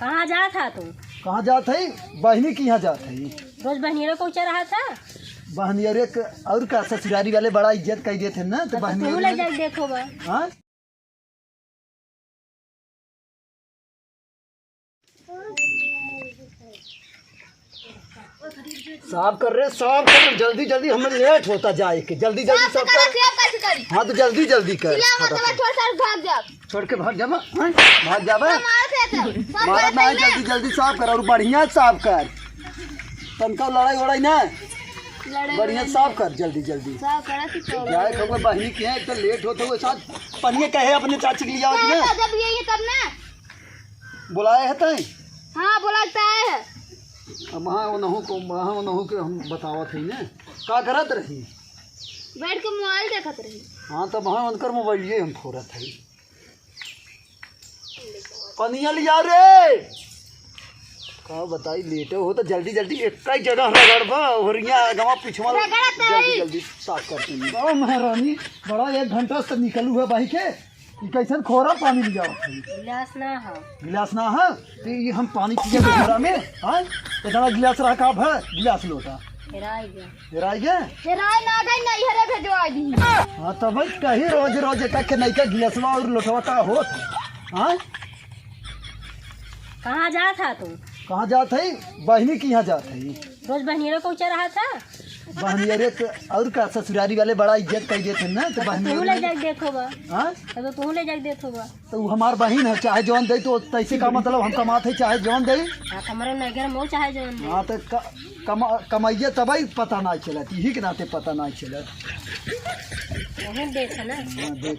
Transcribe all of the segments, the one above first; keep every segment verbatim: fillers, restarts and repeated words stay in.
कहाँ जात हा तू? कहाँ जात है? बहिनी के यहाँ जात है। रोज बहनियरे को ऊँचा रहा था। बहनियरे के और का, ससुरारी वाले बड़ा इज्जत कइ देत हैं ना, तो अब तो बहनियरे तू ले में जाके देखो बा। हाँ? साफ कर रे, साफ कर, जल्दी जल्दी, हमें लेट होता जाए के, जल्दी जल्दी साफ साफ कर। करा, साफ कैसे करी? हाँ, तो जल्दी जल्दी कर, चिल्ला मत, फटाफट। मैं थोड़ा सा भाग जा। छोड़ के भाग जाबा, हाँ? भाग जाबा? ना, मारत है तो। सब मारत करत ना है, है ना। जल्दी जल्दी साफ कर और बढ़िया साफ कर। तनका लड़ाई वड़ाई ना। लड़ाई बढ़िया वड़ाई साफ ना। कर, जल्दी जल्दी। साफ करा कि तो। जाए खबर बहिनी के है, तो लेट होत हुए साथ पनिया कहे अपने चाची के लिए आओ ना, ना। तो जब ये, ये तब ना। बुलाए है तई? हाँ, बुलाता है। अब वहाँ वो नहु को, वहाँ वो नहु के हम बतावत है ने। का करत रही? बैठ के मोबाइल देखत रही। हाँ, तब वहाँ उनकर मोबाइल ये हम फोड़त है। पनिया लिया रे। का बताई, लेटे हो तो जल्दी जल्दी एक ही जगह रगड़बा, ओहरिया गवा पिछवा रगड़त है। जल्दी जल्दी साफ करते हैं। बड़ा महारानी, बड़ा एक घंटा से निकलू है भाई के, ई कैसन खोरा पानी लिया? गिलास ना है। गिलास ना है? तो ये हम पानी पिए के खोरा में, हाँ? इतना गिलास रहा का भर, गिलास लोटा। हेराई गया। हेराई गया? हेराई ना गई, नहीं हरे भेजवा दी। हाँ, तो भाई कहीं रोज रोज एक के नइका गिलासवा और लोटवा का होत है? हाँ? कहाँ जात हा तू? कहाँ जात है? बहिनी के यहाँ जात है। रोज बहनियरे को ऊँचा रहा था। बहनियरे के और का, ससुरारी वाले बड़ा इज्जत कइ देत हैं ना, तो अब तो बहनियरे तू ले में जाके देखो बा। हाँ? अब तो तू ले जाके देखो बा। तो उ हमार बहिन है, चाहे जौन दे, तो तैसे का मतलब हम कमात है, चाहे जौन दे। हाँ, तो हमारे नगर में चाहे जौन दे। हाँ, तो क-, कमा-, कमाइए तबई पता ना चलत, यही के नाते पता ना चलत। वहीं देख है ना। हाँ, देख।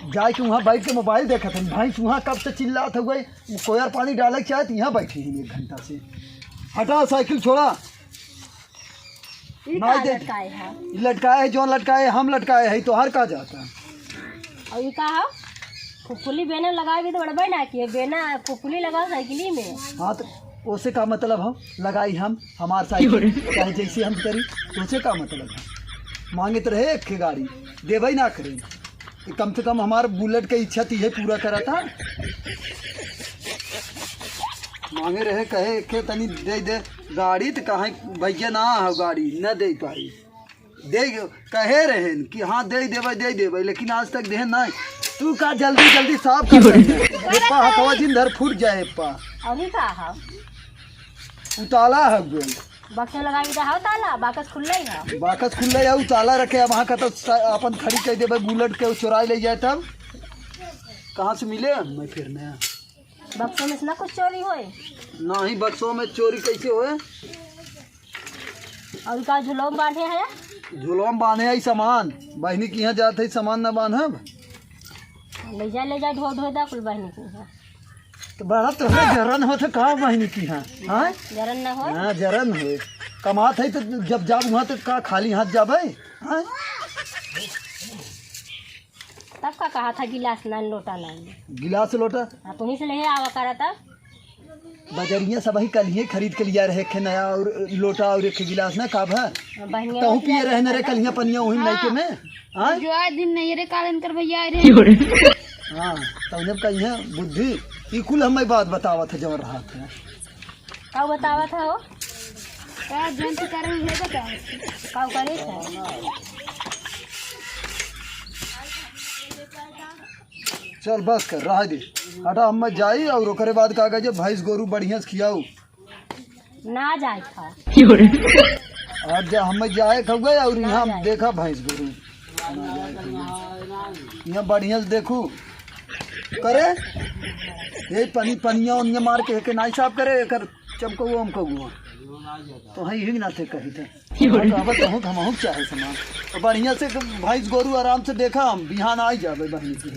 जाए के वहाँ बैठ के मोबाइल देखत है, भैंस वहाँ कब से चिल्लात हुए, कोयर पानी डाले के चाहत, यहाँ बैठी है एक घंटा से। हटा साइकिल छोड़ा। ई ना का दे। लटकाए है? ई लटकाए है, जौन लटकाए है, हम लटकाए है, तोहार का जाता? और ई का है? फुफुली बेना लगावे तो बड़बे ना किए, बेना फुफुली लगाओ साइकिली में। हाँ, तो ओसे का मतलब हम लगाई हम, हमार साइकिल, चाहे जैसे हम करी, तो ओसे का मतलब है? मांगे तो रहे एक ठे गाड़ी, देबे ना करे। कम से कम हमार बुलेट के इच्छा तो इहे पूरा करा था। मांगे रहे, कहे के तनी दे दे गाड़ी, तो कहे भैया ना हो गाड़ी, न दे पाई। दे, कहे रहेन कि हाँ दे देबे, दे देबे, लेकिन आज तक देहे नहीं। तू का जल्दी जल्दी साफ कर दे। एप्पा हथवा जिन धर फूट जाए एप्पा। अभी का है? उताला है गोल। बक्सो लगाई दे, हाउ ताला, बाकस खुल्ले ही है। बाकस खुल्ले है, उ ताला रखे, अब वहाँ का तो स-, अपन खड़ी कर देबे, बुलेट के चोराई ले जाए तब। कहाँ से मिले? मैं फिर नया। बक्सो में से ना कुछ चोरी होए? नहीं, बक्सो में चोरी कैसे होए? और का झुलवा में बांधे है? झुलवा में बांधे है सामान, बहिनी के यहाँ जात है सामान ना बांधब। ले जा, ले जा, ढो, ढो दा कुल बहिनी के यहाँ। तो बड़ा तोहरा जरन होत है का बहिनी की? हाँ, हाँ? जरन ना हो। हाँ, जरन हो। कमात है तो जब जाब वहाँ तो का खाली हाथ जाबे? हाँ? तब का कहा था गिलास ना, लोटा ना? गिलास लोटा? हाँ, तुम्ही से ले आवा करा था। बजरिया सब ही कलिए खरीद के लिया रहे, एक नया और लोटा और एक गिलास ना, का भा? बहनिया तहु पिए रहे न रे कलिया पनिया वही हाँ। लइके में। हाँ? जो आज दिन नहीं रे, काल इनकर भैया आए रहे। हाँ, तौने कही है बुद्धि, ई कुल हमें बात बतावत है जवन रहा था। का बतावत है हो? का जंत करे है बताओ। का करे है? चल बस कर, रहा दे। हटा, हम जाई और ओकरे बाद का कहे, भैंस गोरू बढ़िया से खियाऊ। ना जाए था। अब जा, हम जाए खउए और ना यहाँ जाए। देखा भैंस गोरू। यहाँ बढ़िया से देखू। करे, ये पनी, पनिया उनिया मार के, के नाई साफ करे, एकर चमकौआ उमकौआ। तो है ही ना थे कही थे। अब, अब तो हम, हम चाहे सामान। तो बढ़िया से भैंस गोरू आराम से देखा, हम बिहान आ ही जाबे बहनी की।